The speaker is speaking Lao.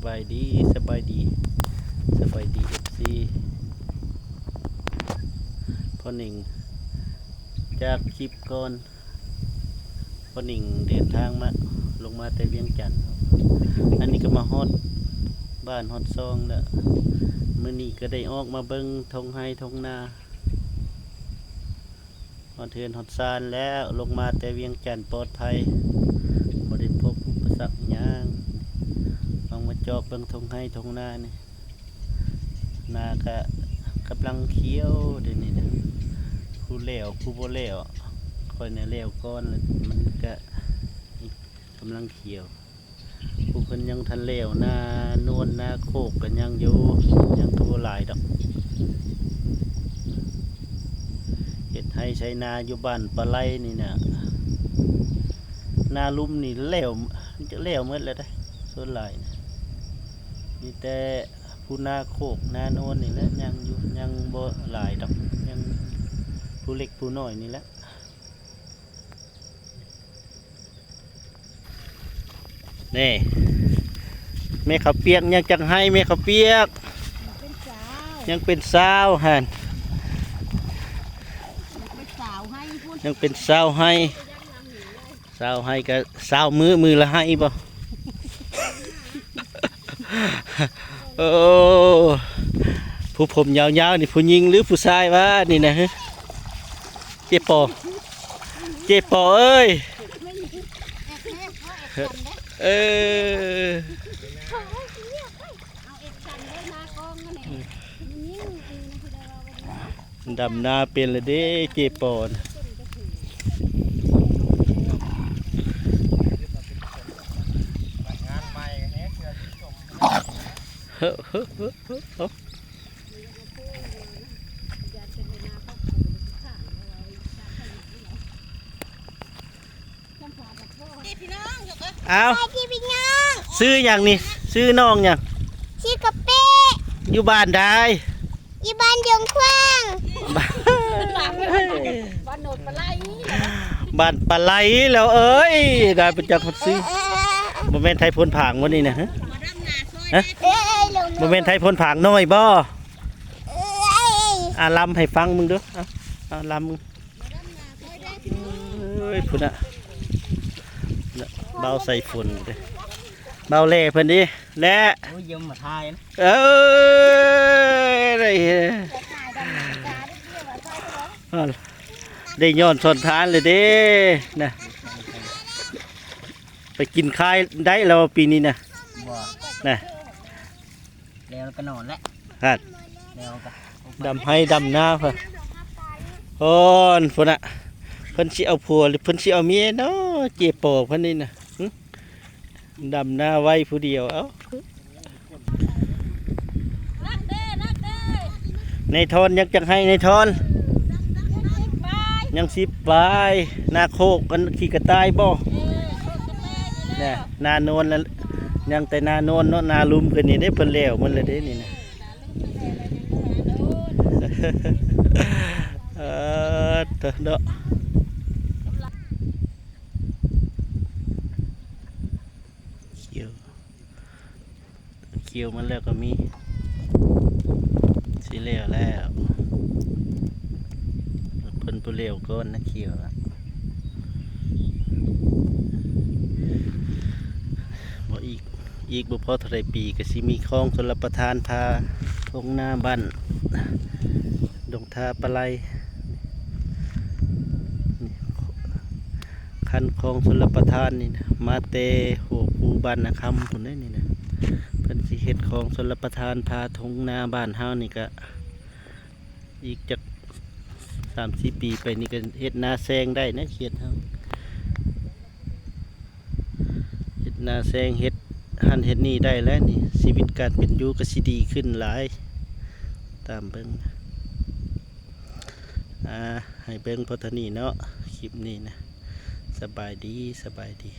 ສະບາຍດີ ສະບາຍດີ ສະບາຍດີ ເອັຟຊີ ພໍ່ໜິງ ຈາກຄລິບກ່ອນ ພໍ່ໜິງເດີນທາງມາ ລົງມາແຕ່ວຽງຈັນ ອັນນີ້ກໍມາຮອດບ້ານຮອດຊ່ອງແລ້ວ. ມື້ນີ້ກໍໄດ້ອອກມາເບິ່ງທົ່ງໄຮ່ທົ່ງນາ ຮອດເຮືອນຮອດຊານແລ້ວ ລົງມາແຕ່ວຽງຈັນປອດໄພ ບໍ່ໄດ້ພົບອຸປະສັກຫຍັງ. ອອກມາຈອກເບິ່ງທົ່ງໄຮ່ທົ່ງນານີ້ ນາກະກຳລັງຂຽວດຽວນີ້ນະ ຜູ້ແລ້ວຜູ້ບໍ່ແລ້ວ ຂ້ອຍນະແລ້ວກ່ອນ ແລ້ວມັນກະກຳລັງຂຽວ. ຜູ້ເພິ່ນຍັງທັນແລ້ວ ນານວນນາໂຄກກໍຍັງຢູ່ ຍັງກໍບໍ່ຫຼາຍດອກ. ເຮັດໄຮ່ໄຖນາຢູ່ບ້ານປາໄລນີ້ນະ ນາລຸ່ມນີ້ແລ້ວ ຈະແລ້ວໝົດແລ້ວເດ້ ສ່ວນຫຼາຍນະ ມີແຕ່ຜູ້ນາໂຄກນານວນນີ້ແຫຼະຍັງຢູ່ ຍັງບໍ່ຫຼາຍດອກ ຍັງຜູ້ເລັກຜູ້ນ້ອຍນີ້ແຫຼະ. ນີ້ ແມ່ເຂົ້າປຽກ ຍັງຈັກໄຮ່ແມ່ເຂົ້າປຽກ ເປັນສາວ ຍັງເປັນສາວຫັ້ນ ເປັນສາວໄຮ່ພຸ້ນ ຍັງເປັນສາວໄຮ່ ສາວໄຮ່ກໍຊາວມື້ ມື້ລະໄຮ່ບໍ່? ໂອ້ ຜູ້ຜົມຍາວໆນີ້ ຜູ້ຍິງຫຼືຜູ້ຊາຍວະນີ້ນະ? ເຈປໍ ເຈປໍເອີຍ ເອີ ດຳນາເປັນແລ້ວເດ້ ເຈປໍນະ. ເອົາ ສະບາຍດີພີ່ນ້ອງ ຊື່ຫຍັງນີ້? ຊື່ນ້ອງຫຍັງ? ຊື່ກະເປະ ຢູ່ບ້ານໃດ? ຢູ່ບ້ານດົງຂວ້າງ ບ້ານໂນນປາໄລ ບ້ານປາໄລແລ້ວເອີຍ ໄດ້ປະຈັກ ເອີ ຊື່ ເອີ ບໍ່ແມ່ນໄທໂພນຜາງບໍ່ນີ້ນະ? ຮະ ຮະ ເອີ ບໍ່ແມ່ນໄທໂພນຜາງນ້ອຍບໍ່? ເອີ ອາ ລຳໃຫ້ຟັງເບິ່ງດູ ເອົາ ເອົາ ລຳເບິ່ງ. ເອີຍ ພຸ້ນນະ ບ່າວໃສ່ຝົນເດ້ ບ່າວແຫຼເພິ່ນເດ້ ແຫຼ ໂອ້ຍ ຢ້ຽມມາຖ່າຍນະ ເອີຍ ໄດ້ ໄດ້ຍ້ອນສອນທານເລີຍເດ້ນະ ໄປກິນຄາຍໄດ້ແລ້ວປີນີ້ນະ ບໍ່ ນະ. ແລ້ວກໍນອນແຫຼະ ຫັ້ນ ແລ້ວກໍ ດຳໄຮ່ດຳນາເພິ່ນ ໂອ້ນ ພຸ້ນນະ ເພິ່ນຊິເອົາຜົວ ຫຼື ເພິ່ນຊິເອົາເມຍເນາະ ເຈປໍເພິ່ນນີ້ນະ ຫຶ ດຳນາໄວ້ຜູ້ດຽວ ເອົ້າ ນາຍທອນ ຍັງຈັກໄຮ່ ນາຍທອນ? ຍັງສິບປາຍ ນາໂຄກ ອັນຂີ້ກະຕ່າຍບໍ່? ເອີ ໂຄກກະຕ່າຍນີ້ແຫຼະ ນາໂນນ ຍັງແຕ່ນາໂນນເນາະ ນາລຸ່ມຄືນນີ້ເດ້ ເພິ່ນແລ້ວໝົດແລ້ວເດ້ນີ້ນະ ເອີ ເອີ ເນາະ ຂຽວ ຂຽວໝົດແລ້ວກໍມີ ຊິແລ້ວແລ້ວ ເພິ່ນຜູ້ແລ້ວກ່ອນນະ ຂຽວລະ ບໍ່ອີກ ອີກບໍ່ພໍເທົ່າໃດປີ ກໍຊິມີຄອງຊົນລະປະທານຜ່າທົ່ງນາບ້ານດົງທາປາໄລ ຄັນຄອງຊົນລະປະທານນີ້ນະ ມາແຕ່ຫົວພູບ້ານນາຄຳພຸ້ນເດ້ນີ້ນະ ເພິ່ນຊິເຮັດຄອງຊົນລະປະທານຜ່າທົ່ງນາບ້ານເຮົານີ້ກະ ອີກຈັກສາມສີ່ປີໄປນີ້ກະເຮັດນາແຊງໄດ້ນະ ເຂດເຮົາ ເຮັດນາແຊງ ເຮັດຫັ້ນເຮັດນີ້ໄດ້ແລ້ວນີ້ ຊີວິດການເປັນຢູ່ກະຊິດີຂຶ້ນຫຼາຍ ຕາມເບິ່ງ ອ່າ ໃຫ້ເບິ່ງພໍເທົ່ານີ້ເນາະ ຄລິບນີ້ນະ ສະບາຍດີ ສະບາຍດີ.